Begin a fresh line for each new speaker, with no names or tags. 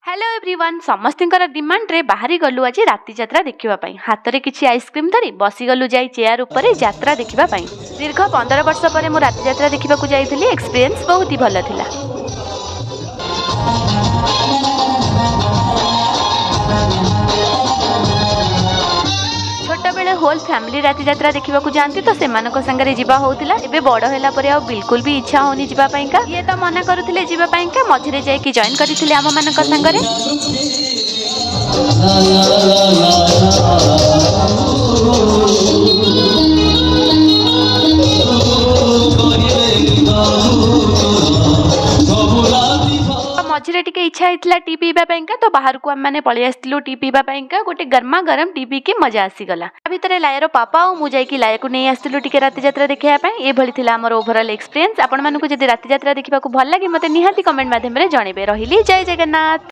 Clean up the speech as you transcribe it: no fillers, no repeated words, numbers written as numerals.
Hello everyone, ସମସ୍ତଙ୍କର ଡିମାଣ୍ଡରେ ବାହାରି ଗଲୁ ଆଜି ରାତି ଯାତ୍ରା ଦେଖିବା ପାଇଁ। ହାତରେ କିଛି ଆଇସ୍କ୍ରିମ୍ ଧରି ବସିଗଲୁ ଯାଇ ଚେୟାର ଉପରେ ଯାତ୍ରା ଦେଖିବା ପାଇଁ। ଦୀର୍ଘ 15 ବର୍ଷ ପରେ ମୁଁ ରାତି ଯାତ୍ରା ଦେଖିବାକୁ ଯାଇଥିଲି। ଏକ୍ସପିରିଏନ୍ସ ବହୁତ ହି ଭଲ ଥିଲା। ଛୋଟବେଳେ ହୋଲ୍ ଫ୍ୟାମିଲି ରାତି ଯାତ୍ରା ଦେଖିବାକୁ ଯାଆନ୍ତି ତ ସେମାନଙ୍କ ସାଙ୍ଗରେ ଯିବା ହଉଥିଲା। ଏବେ ବଡ଼ ହେଲା ପରେ ଆଉ ବିଲକୁଲ ବି ଇଚ୍ଛା ହଉନି ଯିବା ପାଇଁକା। ଇଏ ତ ମନା କରୁଥିଲେ ଯିବା ପାଇଁକା, ମଝିରେ ଯାଇକି ଜଏନ୍ କରିଥିଲେ ଆମମାନଙ୍କ ସାଙ୍ଗରେ। ମଝିରେ ଟିକେ ଇଚ୍ଛା ହେଇଥିଲା ଟି ପିଇବା ପାଇଁକା, ତ ବାହାରକୁ ଆମେମାନେ ପଳେଇ ଆସିଥିଲୁ ଟି ପିଇବା ପାଇଁକା। ଗୋଟେ ଗରମା ଗରମ ଟି ପିଇକି ମଜା ଆସିଗଲା। ତା ଭିତରେ ଲାୟାର ପାପା ଆଉ ମୁଁ ଯାଇକି ଲାୟାକୁ ନେଇ ଆସିଥିଲୁ ଟିକେ ରାତି ଯାତ୍ରା ଦେଖିବା ପାଇଁ। ଏଭଳି ଥିଲା ଆମର ଓଭରଅଲ୍ ଏକ୍ସପିରିଏନ୍ସ। ଆପଣମାନଙ୍କୁ ଯଦି ରାତି ଯାତ୍ରା ଦେଖିବାକୁ ଭଲ ଲାଗେ, ମୋତେ ନିହାତି କମେଣ୍ଟ ମାଧ୍ୟମରେ ଜଣେଇବେ। ରହିଲି, ଜୟ ଜଗନ୍ନାଥ।